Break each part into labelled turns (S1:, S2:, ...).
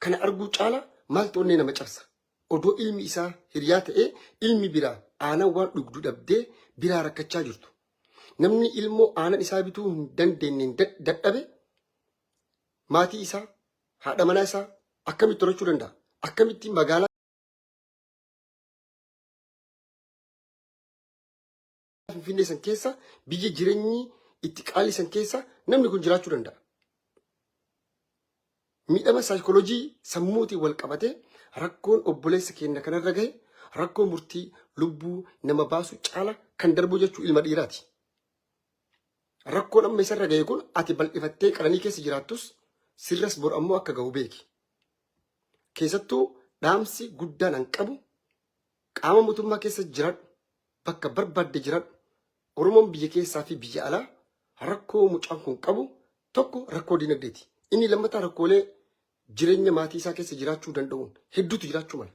S1: Kana arguu caala maaltu onnee nama cabsa? Odoo ilmi isaa hiriyaa ta'ee ilmi biraa aanan waan dhugdu dhabdee biraa rakkachaa jirtu. Namni ilmoo aanan isaa bituu hin dandeenyeen dadhabe maatii isaa, haadha manaa isaa akkamitti horachuu danda'a? Akkamitti magaalaa Finfinnee san keessa biyya jireenyi itti qaalii san keessa namni kun jiraachuu danda'a? Miidhama saayikooloojii sammuutiin wal qabatee rakkoon obboleessa keenya kanarra gahe rakkoo murtii lubbuu nama baasu caala kan darbu jechuu ilma dhiiraati. Rakkoon amma isarra gahe kun ati bal'ifattee qananii keessa jiraattus sirras bor ammoo akka gahu beeki. Keessattuu dhaamsi guddaan an qabu qaama mootummaa keessa jiraadhu, bakka barbaadde jiraadhu, Oromoon biyya keessaa fi biyya alaa rakkoo mucaan kun qabu tokko rakkoo dinagdeeti. Inni lammataa rakkoolee jireenya maatii isaa keessa jiraachuu danda'uun hedduutu jiraachuu mala.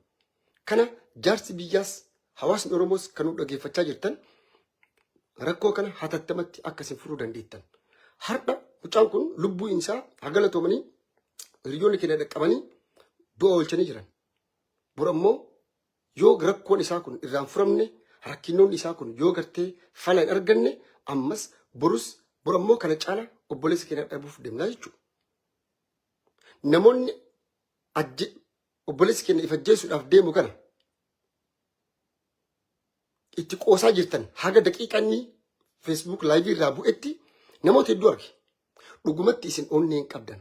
S1: Kana jaarsi biyyaas hawaasni Oromoos kan nu dhageeffachaa jirtan rakkoo kana hatattamatti akka isin furuu dandeettan. Har'a mucaan kun lubbuun isaa haa galatoomanii hiriyoonni keenya dhaqqabanii du'a oolchanii jiran. Bor ammoo yoo rakkoon isaa kun irraan furamne, rakkinnoonni isaa kun yoo gartee fala hin arganne, ammas borus bor ammoo kana caala obboleessa keenya dhabuuf deemnaa jechuudha. Namoonni obboleessi keenya if ajjeesuudhaaf deemu kana itti qoosaa jirtan haga daqiiqaa inni Facebook live irraa bu'etti namoota hedduu arge. Dhugumatti isin onnee hin qabdan.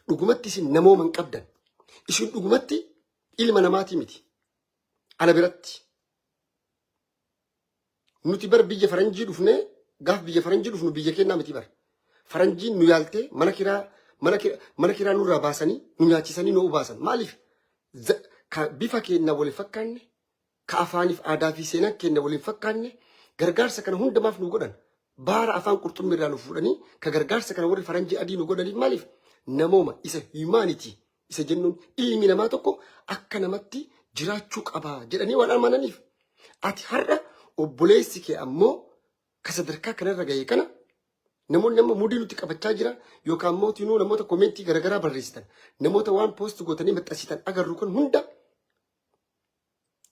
S1: Dhugumatti isin namooma hin qabdan. Isin dhugumatti ilma namaatii miti. Ana biratti. Nuti bar biyya faranjii dhufnee gaaf biyya faranjii dhufnu biyya kennaa miti bar. Faranjiin nu yaaltee mana kiraa nurraa baasanii nu nyaachisanii nu obaasan. Maaliif? Ka bifa keenya wal fakkaanne, ka afaaniif aadaa fi seenaan keenya wal hin fakkaanne gargaarsa kana hundamaaf nu godhan. Baara afaan qurxummii irraa nu fuudhanii ka gargaarsa kana warri faranjii adii nu godhaniif maaliif? Namooma isa humanity isa jennuun ilmi namaa tokko akka namatti jiraachuu qaba jedhanii waan amananiif. Ati har'a obboleessi kee ammoo ka sadarkaa kanarra gahe kana namoonni amma mudii nutti qabachaa jira yookaan immoo tinuu namoota komentii garaagaraa barreessitan, namoota waan poost gootanii maxxansitan agarru kun hunda,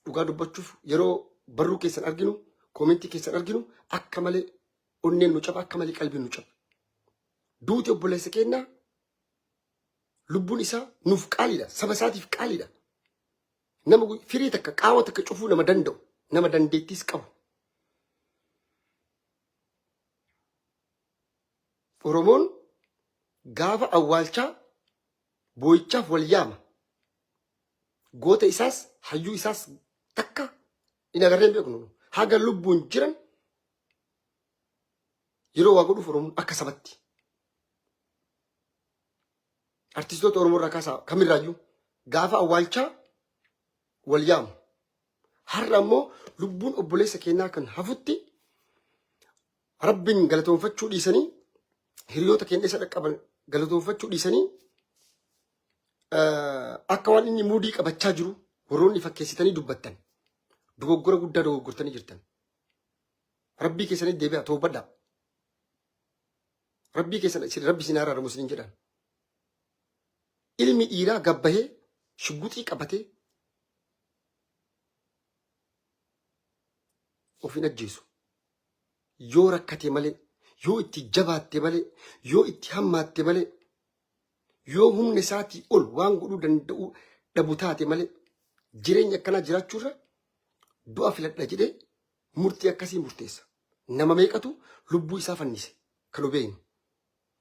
S1: dhugaa dubbachuuf yeroo barruu keessan arginu, komentii keessan arginu, akka malee onneen nu caba, akka malee qalbiin nu caba. Duuti obboleessa keenyaa, lubbuun isaa nuuf qaaliidha. Saba isaatiif qaaliidha. Nama firii takka qaawa takka cufuu nama danda'u, nama dandeettiis qabu. Oromoon gaafa awwaalchaa boo'ichaaf wal yaama. Goota isaas hayyuu isaas takka hin agarree hin beeknu. Haga lubbuun jiran yeroo waa godhuuf Oromoon akka sabatti. Artistoota Oromoo irraa kaasaa kamirraayyuu gaafa awwaalchaa wal yaamu. Har'a ammoo lubbuun obboleessa keenyaa kan hafutti Rabbiin galatoonfachuu dhiisanii, hiriyoota keenya isa dhaqqaban galatoonfachuu dhiisanii, akka waan inni muudii qabachaa jiru warroonni fakkeessitanii dubbattan dogoggora guddaa dogoggortanii jirtan. Rabbii keessanitti deebi'aa, toobadhaa. Rabbii keessan isin rabbi isin araaramu isinin jedhan. Ilmi dhiiraa gabbahee shugguxii qabatee of hin ajjeesu. Yoo rakkate malee, yoo itti jabaatte malee, yoo itti hammaatte malee, yoo humna isaatii ol waan godhuu danda'u dhabu taate malee, jireenya akkanaa jiraachuurra du'a filadha jedhee murtii akkasii murteessa. Nama meeqatu lubbuu isaa fannise kan nu beeknu.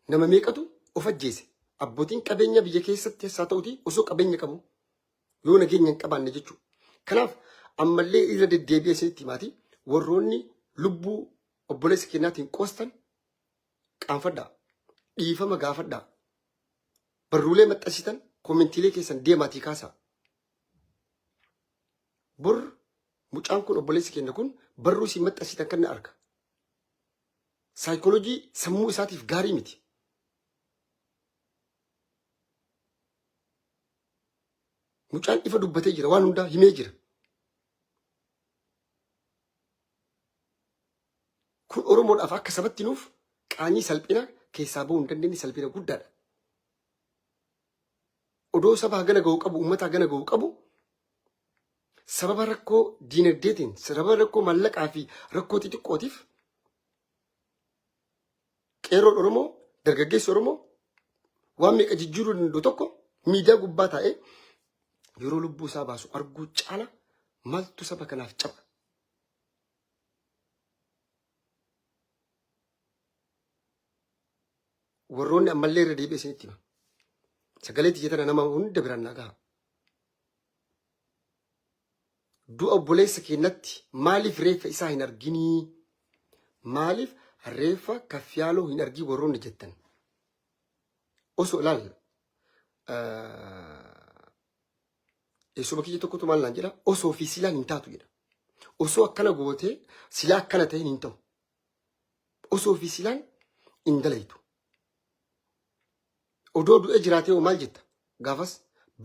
S1: Nama meeqatu of ajjeese. Abbootiin qabeenya biyya keessatti haa ta'uti osoo qabeenya qabu yoo nageenya hin qabaanne jechuudha. Kanaaf ammallee irra deddeebi'ee isinitti himaati, warroonni lubbuu obboleessa keenyaatiin qoostan qaanfadhaa. Dhiifama gaafadhaa. Barruulee maxxansitan koomentiilee keessan deemaatii kaasaa. Bor mucaan kun, obboleessi keenya kun, barruu isin maxxansitan kan arga. Saayikooloojii sammuu isaatiif gaarii miti. Mucaan ifa dubbatee jira, waan hundaa himee jira. Kun Oromoodhaaf akka sabatti nuuf qaanyii salphina keessaa bahuu hin dandeenye, salphina guddaadha. Odoo saba hagana gahu qabu, uummata hagana gahu qabu, sababa rakkoo diinagdeetiin, sababa rakkoo maallaqaa fi rakkoo xixiqqootiif qeerroon Oromoo, dargaggeessi Oromoo waan meeqa jijjiiruu danda'u tokko miidiyaa gubbaa taa'ee yeroo lubbuu isaa baasu arguu caala maaltu saba kanaaf caba? Warroonni ammallee irra deebi'ee isinitti hima. Sagalee tiyya tana nama hunda biraan naa gaha. Du'a obboleessa keenyatti maaliif reeffa isaa hin arginii? Maaliif reeffa kaffiyaaloo hin argii warroonni jettan? Osoo ilaal eessuma kiyya tokkotu maal naan jedha osoo fi silaan hin taatu jedha. Osoo akkana gootee silaa akkana ta'een hin ta'u. Osoo fi silaan hin dalaytu. Odoo du'ee jiraatee hoo maal jetta? Gaafas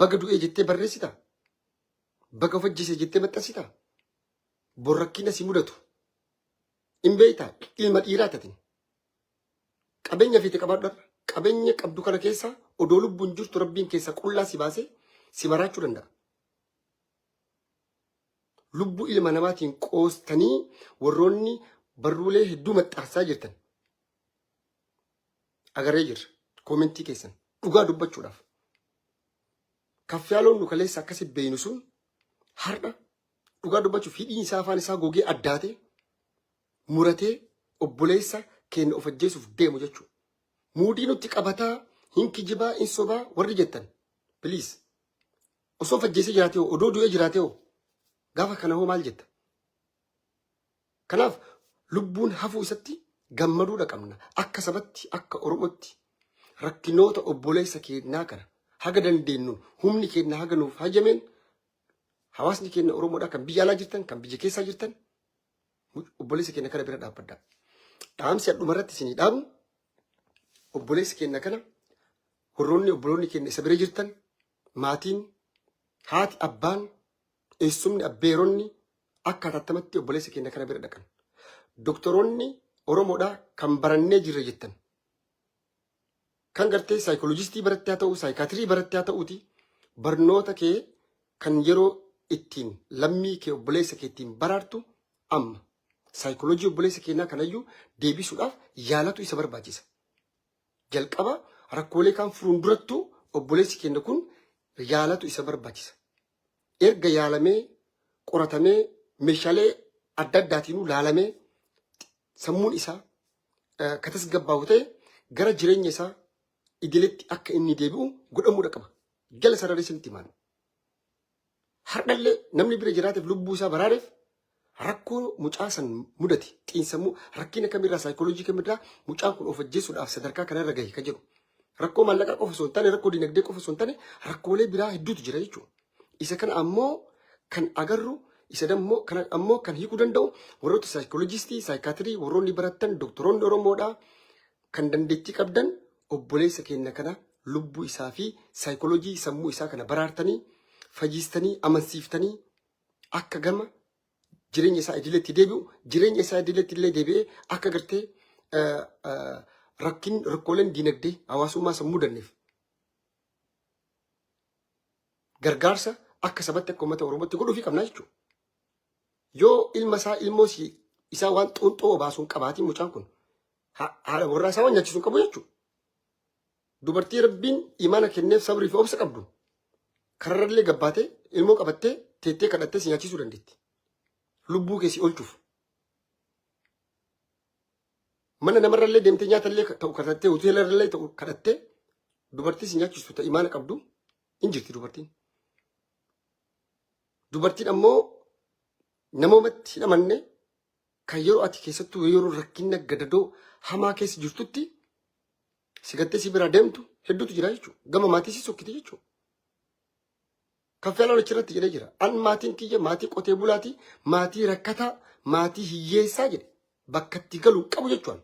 S1: baga du'ee jettee barreessita? Baga of ajjeese jettee maxxansita? Bor rakkina si mudatu. Hin beektaa ilma dhiiraa tatin. Qabeenya feete qabaadhu har'a. Qabeenya qabdu kana keessa odoo lubbuun jirtu rabbiin keessa qullaa si baasee si maraachuu danda'a. Lubbuu ilma namaatiin qoostanii warroonni barruulee hedduu maxxansaa jirtan agarree jirra. Koomentii keessan dhugaa dubbachuudhaaf. Kaffiyaaloon nu kaleessa akkasi beeynu sun har'a dhugaa dubbachuuf hidhiin isaa afaan isaa gogee addaatee muratee obboleessa keenya of ajjeesuuf deemu jechuudha. Muudii nutti qabataa hin kijibaa hin sobaa warri jettan please. Osoo of ajjeesee jiraatee hoo odoo du'ee jiraatee hoo gaafa kana hoo maal jetta? Kanaaf lubbuun hafuu isatti gammaduudha qabna. Akka sabatti akka Oromootti rakkinoota obboleessa keenyaa kana haga dandeenyuun humni keenya haga nuuf hajameen hawaasni keenya Oromoodha kan biyya alaa jirtan kan biyya keessaa jirtan obboleessa keenya kana bira dhaabbadha. Dhaamsi adhuma irratti isinii dhaabu obboleessa keenya kana warroonni obboloonni keenya isa bira jirtan maatiin haati abbaan eessumni abbeeronni akka hatattamatti obboleessa keenya kana bira dhaqan. Doktoroonni Oromoodhaa kan barannee jirra jettan. Kan gartee saayikoloojistii barattee haa ta'u, saayikaatirii barattee haa ta'uuti barnoota kee kan yeroo ittiin lammii kee obboleessa kee ittiin baraartu amma. Saayikoloojii obboleessa keenyaa kanayyuu deebisuudhaaf yaalatu isa barbaachisa. Jalqaba rakkoolee kaan furuun durattuu obboleessi keenya kun yaalatu isa barbaachisa. Erga yaalamee, qoratamee, meeshaalee adda addaatiinuu laalamee sammuun isaa ka tasgabbaa'u ta'e gara jireenya isaa idiletti akka inni deebi'u godhamuudha qaba. Jala sararee isinitti himaan. Hardhallee namni bira jiraateef lubbuu isaa baraareef rakkoo mucaa san mudate xiinsammuu rakkina kamirraa saayikooloojii kamirraa mucaan kun of ajjeesuudhaaf sadarkaa kanarra gahe ka jedhu. Rakkoo maallaqaa qofa osoo hin taane rakkoo dinagdee qofa osoo hin taane rakkoolee biraa hedduutu jira jechuudha. Isa kana ammoo kan agarru isa dammoo kana ammoo kan hiikuu danda'u warroota saayikooloojistii saayikaatirii warroonni baratan doktoroonni Oromoodhaa kan dandeettii qabdan obboleessa keenya kana lubbuu isaa fi saayikooloojii sammuu isaa kana baraartanii fayyistanii amansiiftanii akka gama jireenya isaa idileetti deebi'u jireenya isaa idileetti illee deebi'ee akka gartee rakkin rakkooleen diinagdee hawaasummaa sammuu danneef gargaarsa akka sabatti akka uummata Oromootti godhuufii qabna jechuudha. Yoo ilma isaa ilmoo isaa waan xuunxoo obaasuun qabaatiin mucaan kun haadha warraa isaa waan nyaachisuun qabu jechuudha. Dubartii rabbiin imaana kenneef sabrii fi obsa qabdu kararrallee gabbaatee ilmoo qabattee teettee kadhattee si nyaachisuu dandeetti. Lubbuu kee si oolchuuf. Mana namarrallee deemtee nyaatallee ta'u kadhattee hoteelarrallee ta'u kadhattee dubartii si nyaachistu ta imaana qabdu hin jirti dubartiin. Dubartiin ammoo namoomatti hin amanne kan yeroo ati keessattuu yeroo rakkina gadadoo hamaa keessa jirtutti si gattee si biraa deemtu hedduutu jira jechuudha. Gama maatii si sokkite jechuudha. Kaffeelaan achirratti jedhee jira. An maatiin kiyya maatii qotee bulaati, maatii rakkataa, maatii hiyyeessaa jedhe. Bakka itti galu hin qabu jechuudha.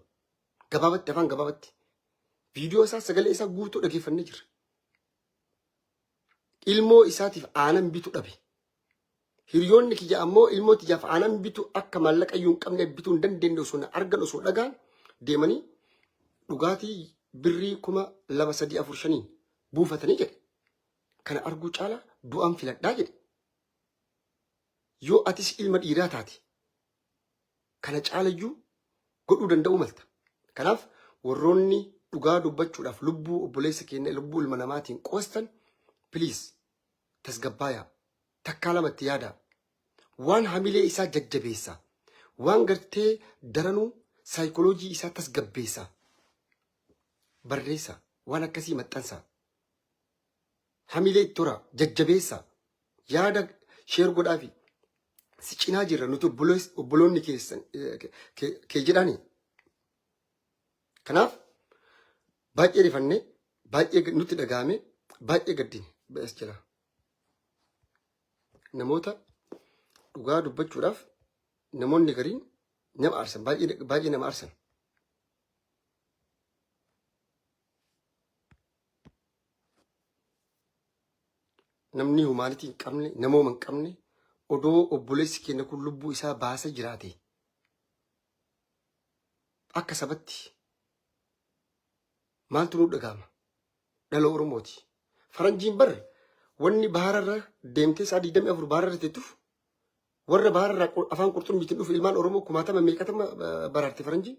S1: Gabaabatti afaan gabaabatti. Viidiyoo isaa sagalee isaa guutuu dhageeffannee jirra. Ilmoo isaatiif aanan bitu dhabe. Hiriyoonni kiyya ammoo ilmoo tiyyaaf aanan bitu akka maallaqa iyyuu hin qabne bituu hin dandeenye osoo na argan osoo dhagaan deemanii dhugaatii birrii 2000 3 4 5 buufatanii jedhe. Kana arguu caalaa du'aan filadhaa jedhe. Yoo atis ilma dhiiraa taate kana caalayyuu godhuu danda'uu malta. Kanaaf warroonni dhugaa dubbachuudhaaf lubbuu obboleessa keenya lubbuu ilma namaatiin qoostan please tasgabbaayaa. Takkaa lamatti yaadaa. Waan hamilee isaa jajjabeessa. Waan gartee daranuu saayikoloojii isaa tasgabbeessa. Barreessa. Waan akkasii maxxansa. Hamilee itti horaa. Jajjabeessa. Yaada share godhaafi. Si cinaa jirra nuti obboloonni keessan kee jedhani. Kanaaf baay'ee rifannee baay'ee nutti dhaga'ame baay'ee gaddine ba'es jira. Namoota dhugaa dubbachuudhaaf namoonni gariin nama aarsan baay'ee baay'ee nama aarsan. Namni humaanitii hin qabne, namooma hin qabne, odoo obboleessi keenya kun lubbuu isaa baasa jiraate akka sabatti maaltu nu dhaga'ama? Dhala Oromooti. Faranjiin bar wanni bahararra deemtee sa'a 24 bahararra teettuuf warra bahararraa afaan qurxummiitiin dhufu ilmaan Oromoo kumaatama meeqatama baraarte faranjiin.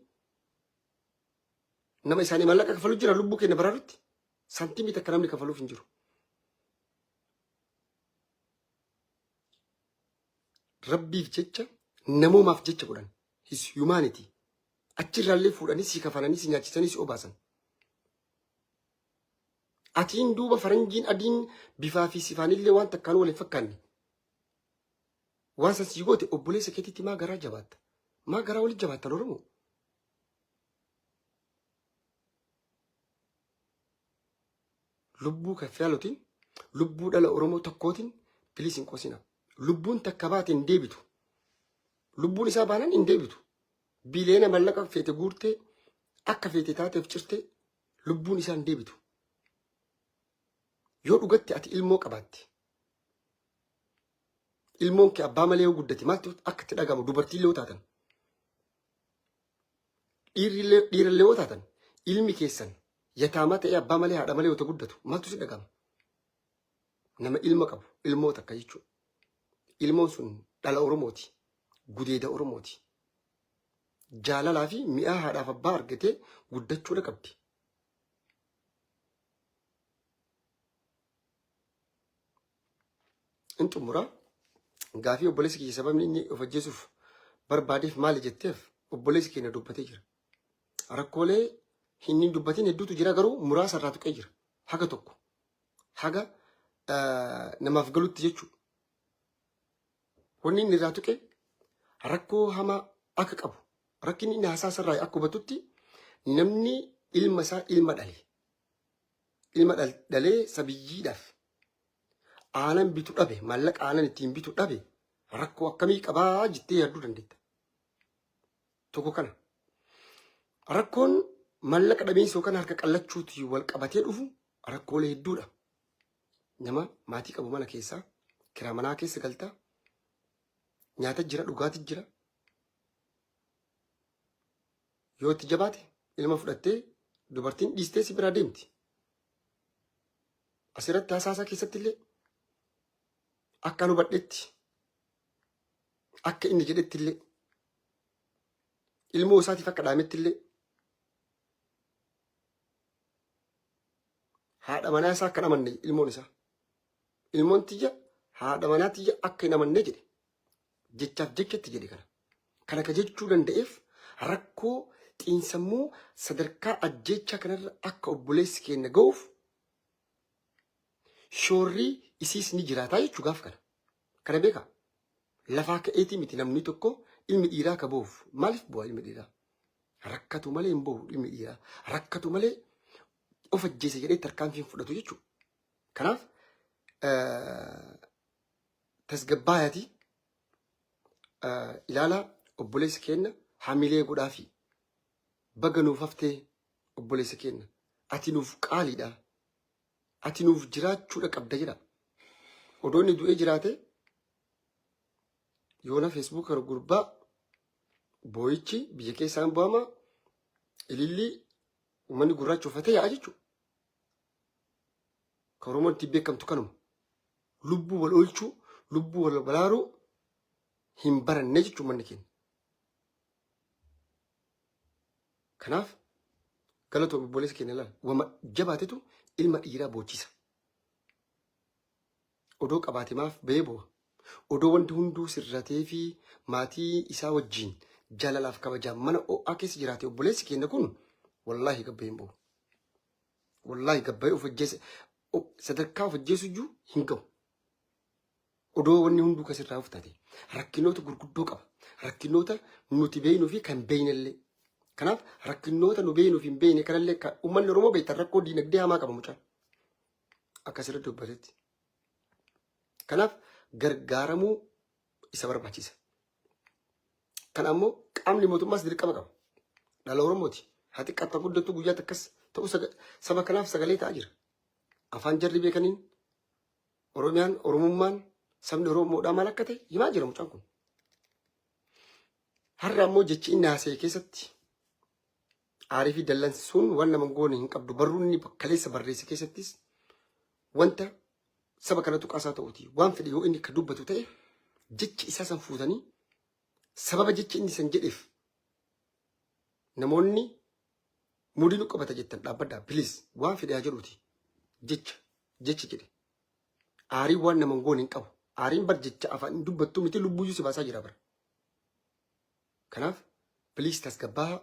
S1: Nama isaanii maallaqa kafalu jira lubbuu keenya baraarutti. Santimii takka namni kafaluuf hin jiru. Rabbiif jecha namoomaaf jecha godhan. His humanity. Achirraallee fuudhanii si kafalanii si nyaachisanii si obaasan. Atiin duuba faranjiin adiin bifaa fi sifaanillee waan takkaan wal hin fakkaanne. Waan san sii goote obboleessa keetitti maa garaa jabaatta? Maa garaa walitti jabaattan Oromoo? Lubbuu kaffiyaalutiin lubbuu dhala Oromoo tokkootiin piliis hin qosina. Lubbuun takka baate hin deebitu. Lubbuun isaa baanaan hin deebitu. Biliyoona mallaqa feete guurtee akka feete taateef cirtee lubbuun isaa hin deebitu. Yoo dhugatti ati ilmoo qabaatte ilmoon kee abbaa malee yoo guddate maaltu akka itti dhagahamu dubartiillee yoo taatan dhiirallee yoo taatan ilmi keessan yataamaa ta'ee abbaa malee haadha malee yoo ta'u guddatu maaltu si dhagahama? Nama ilma qabu ilmoo takka jechuudha. Ilmoon sun dhala Oromooti. Gudeeda Oromooti. Jaalalaa fi mi'aa haadhaaf abbaa argatee guddachuudha qabdi. In xumura. Gaafii obboleessi kiyya sababni inni of ajjeesuuf barbaadeef maali jetteef obboleessi keenya dubbatee jira. Rakkoolee inni hin dubbatin hedduutu jira garuu muraasa irraa tuqee jira. Haga tokko. Haga namaaf galutti jechuudha. Wanni inni irraa tuqe rakkoo hamaa akka qabu rakkinni inni haasaa isarraa akka hubatutti namni ilma isaa ilma dhale ilma dhalee sabiyyiidhaaf aanan bitu dhabe maallaqa aanan ittiin bitu dhabe rakkoo akkamii qabaa jettee yaadduu dandeetta. Tokko kana. Rakkoon maallaqa dhabiinsa yookaan harka qallachuutiin wal qabatee dhufu rakkoolee hedduudha. Nama maatii qabu mana keessaa kiraa manaa keessa galtaa nyaata jira dhugaati jira. Yoo itti jabaate ilma fudhattee dubartiin dhiistee si biraa deemti. Asirratti haasaasaa keessatti illee akka nu hubadhetti akka inni jedhetti illee ilmoo isaatiif akka dhaametti illee haadha manaa isaa akka hin amanne ilmoon isaa. Ilmoon tiyya haadha manaa tiyya akka hin amanne jedhe. Jechaaf jechatti jedhe kana. Kana ka jechuu danda'eef rakkoo xiinsammuu sadarkaa ajjeechaa kanarra akka obboleessi keenya ga'uuf shoorri isiis ni jiraataa jechuu gaaf kana. Kana beekaa. Lafaa ka'eetii miti namni tokko ilmi dhiiraa ka boo'uuf. Maaliif boo'a ilmi dhiiraa? Rakkatu malee hin boo'u ilmi dhiiraa. Rakkatu malee of ajjeese jedhee tarkaanfii hin fudhatu jechuudha. Kanaaf tasgabbaayaatii ilaalaa obboleessa keenya hamilee godhaafi baga nuuf haftee obboleessa keenya ati nuuf qaaliidha ati nuuf jiraachuudha qabda jedha. Odoo inni du'ee jiraate yoona feesbuuk kana gurbaa boo'ichi biyya keessaan bu'ama ilillii uummanni gurraacha uffatee yaa'a jechuudha. Ka Oromoon ittiin beekamtu kanuma. Lubbuu wal oolchuu, lubbuu wal baraaruu hin baranne jechuun manni keenya. Kanaaf galatoomi obboleessa keenya laal wama jabaatetu ilma dhiiraa boochisa. Odoo qabaate maaf bahee boo'a? Odoo wanti hunduu sirratee fi maatii isaa wajjiin jaalalaaf kabajaan mana ho'aa keessa jiraate obboleessi keenya kun wallaahi gabbahee hin boo'u. Wallaahi gabbahee of ajjeese sadarkaa of ajjeesu iyyuu hin gahu. Odoo wanni hunduu kan sirraa of taate rakkinoota gurguddoo qaba. Rakkinoota nuti beeknuu fi kan beeknellee. Kanaaf rakkinoota nu beeknuu fi hin beekne kanallee kan uummanni Oromoo beektan rakkoo diinagdee hamaa qaba mucaan. Akkasirratti dubbatetti. Kanaaf gargaaramuu isa barbaachisa. Kana ammoo qaamni mootummaas dirqama qaba. Dhala Oromooti. Haa xiqqaattu haa guddattu guyyaa takkas ta'u saba kanaaf sagalee ta'aa jira. Afaan jarri beekaniin Oromiyaan Oromummaan sabni Oromoodhaa maal akka ta'e himaa jira mucaan kun. Har'a ammoo jechi inni haasa'e keessatti aarii fi dallansuun waan nama hin goone hin qabdu. Barruun inni kaleessa barreesse keessattis wanta saba kana tuqaasaa ta'uti. Waan fedhe yoo inni ka dubbatu ta'e jechi isaa san fuutanii sababa jechi inni san jedheef namoonni mudii nu qabata jettan dhaabbadhaa please waan fedhe haa jedhuuti jecha jechi jedhe. Aariin waan nama hin goone hin qabu. Aariin bar jecha afaan hin dubbattu miti lubbuyyuu si baasaa jira bara. Kanaaf please tasgabbaa'a.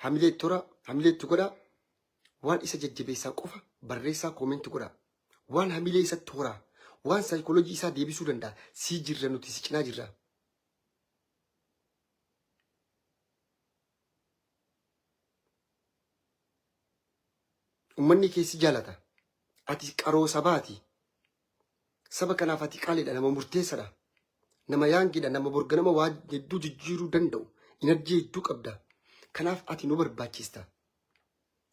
S1: Hamilee itti horaa, hamilee itti godhaa. Waan isa jajjabeessaa qofa barreessaa koomenti godhaa. Waan hamilee isatti horaa, waan saayikooloojii isaa deebisuu danda'a. Sii jirra nuti si cinaa jirra. Uummanni kee si jaalata. Ati qaroo sabaati. Saba kanaaf ati qaaliidha, nama murteessadha. Nama yaangiidha, nama borganama waa hedduu jijjiiruu danda'u. Inarjii hedduu qabda. Kanaaf ati nu barbaachista.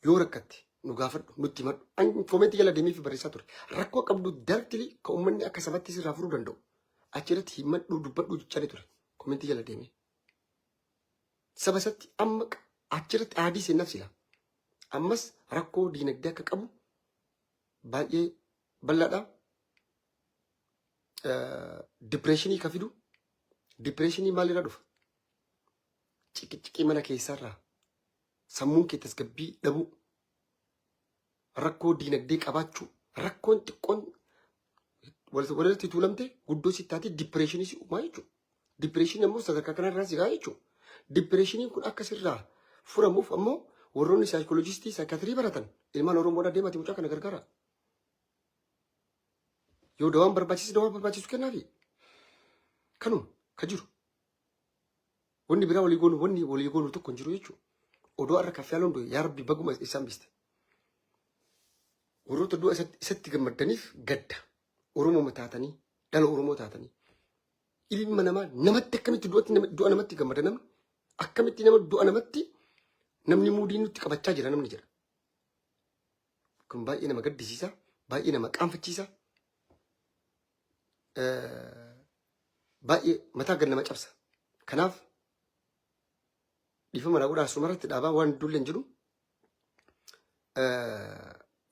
S1: Yoo rakkatte nu gaafadhu, nutti himadhu. An koomentii jala deemee fi barreessaa ture. Rakkoo qabdu directly kan uummanni akka sabatti sirraa furuu danda'u. Achirratti himadhu, dubbadhu jechaa ture. Koomentii jala deemee. Saba isatti amma achirratti aadii seennaaf sila. Ammas rakkoo diinagdee akka qabu baay'ee bal'aadha. Dipireeshinii ka fidu dipireeshinii maalirraa dhufa? Ciqiciqii mana keessaarraa sammuun kee tasgabbii dhabuu rakkoo diinagdee qabaachuu rakkoon xiqqoon walirratti tuulamte guddoo si taate dipireeshinii si uumaa jechuudha. Dipireeshinii ammoo sadarkaa kanarraa si gahaa jechuudha. Dipireeshiniin kun akka sirraa furamuuf ammoo warroonni saayikooloojistii saayikaatirii baratan ilmaan Oromoodhaa deemati mucaa kana gargaara. Yoo dawaan barbaachise dawaa barbaachisu kennaafi. Kanuma ka jiru. Wanni biraa walii goonu wanni walii goonu tokko hin jiru jechuudha. Odoo har'a kaffiyaan du'e yaa Rabbi baguma isaan biste. Warroota du'a isatti gammaddaniif gadda. Oromoo taatanii dhala Oromoo taatanii. Ilma namaa namatti akkamitti du'atti du'a namatti gammada namni? Akkamitti nama du'a namatti namni muudii nutti qabachaa jira namni jedha. Kun baay'ee nama gaddisiisa, baay'ee nama qaanfachiisa. Baay'ee mataa gad nama cabsa. Kanaaf dhiifama naa godhaa asumarratti dhaabaa waan dullee hin jiru.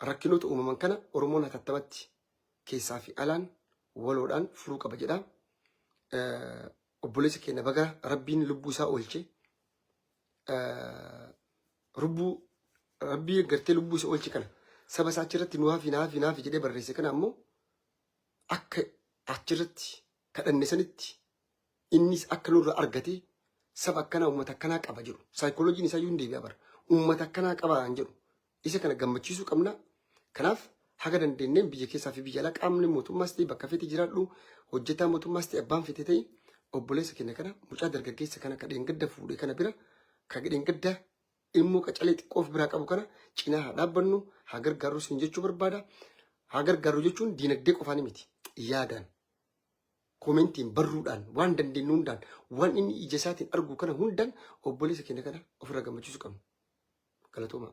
S1: Rakkinoota uumaman kana Oromoon hatattamatti keessaa fi alaan waloodhaan furuu qaba jedha. Obboleessa keenya baga Rabbiin lubbuu isaa oolche. Lubbuu Rabbii gartee lubbuu isa oolche kana saba isaa achirratti nu hafi naafi naafi jedhee barreesse kana ammoo akka achirratti kadhanne sanitti innis akka nurra argate saba akkanaa uummata akkanaa qaba jedhu. Saayikooloojiin isaa iyyuu hin deebi'a bara. Uummata akkanaa qaba hin jedhu. Isa kana gammachiisuu qabna. Kanaaf haga dandeenyeen biyya keessaa fi biyya alaa qaamni mootummaas ta'e bakka feete jiraadhu hojjetaa mootummaas ta'e abbaan feete ta'e obboleessa keenya kana mucaa dargaggeessa kana ka dheengadda fuudhe kana bira ka dheengadda immoo qacalee xiqqoo of biraa qabu kana cinaa haa dhaabbannu haa gargaarru sin jechuu barbaada. Haa gargaarru jechuun diinagdee qofaan miti yaadaan koomentiin barruudhaan waan dandeenyu hundaan waan inni ija isaatiin argu kana hundaan obboleessa keenya kana ofirraa gammachiisuu qabna. Galatoomaa.